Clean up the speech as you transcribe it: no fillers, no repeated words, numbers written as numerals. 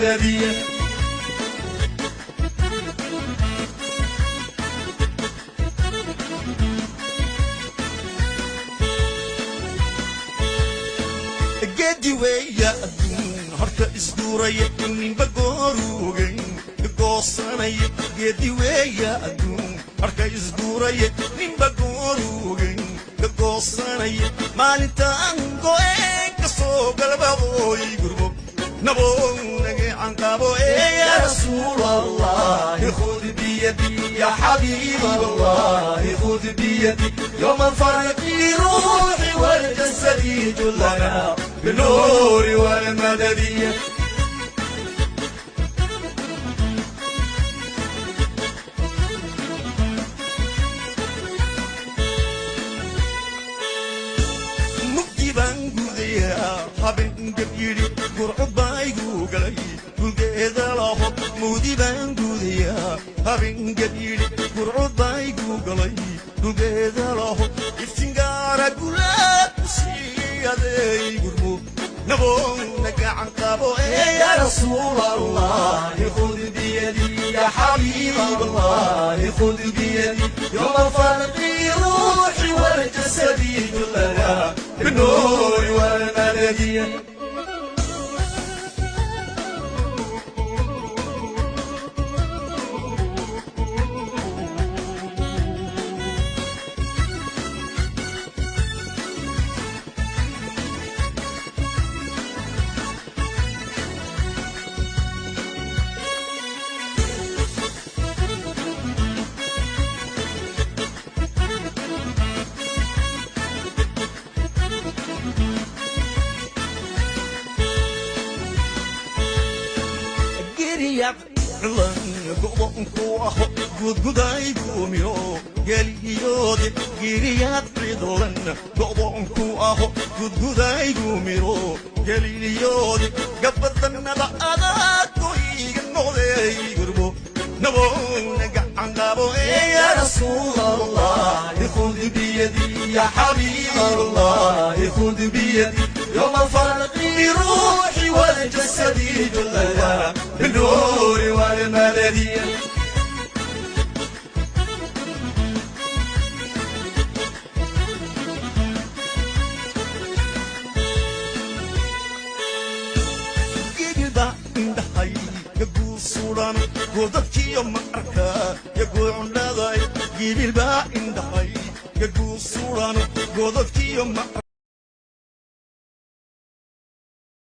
والمدد. Geedi weeya adduun horta isguuraya, ninba gooruugay goosanaya. Geedi weeya adduun horka isguuraya, ninba gooruugay goosanaya. Maalintaan go'een ka soo galbadooy gurbo nabownage canqabo. Ya rasuul allahi khud biyadi, ya xabiib allahi khud biyadi, yowma farqi ruuxi waljasadi jullana بالنور والمدد. Mugdi baan gudayaa habeen gabyidhi, gurco baygu galay gulgeeda laho. Mugdi baan gudayaa habeen gabyidhi, gurco baygu galay gulgeeda laho. Iftingaara gulaad ku siiyaday gurmo naboona gacan qabo. Ya rasuul allahi khud biyadi, ya xabiib allahi khud biyadi, yowma farqi ruuxi waljasadi jullana بالنور والمدد. Go'doonku aho gudgudaygu miro geliyoode. Giriyaad cidlan go'doonku aho gudgudaygu miro geliyoode. Gabadannada adaadku iiga noqday gurbo naboona gacan qabo. Ya rasuul allahi khud biyadi, ya xabiib allahi khud biyadi, yowma farqi ruuxi waljasadi jullana بالنور والمدد. Gidilba indhahay gaguusulan godadkiyo ma arka yaguucundhaday. Gibilba indhahay gaguusulan godadkiyo ma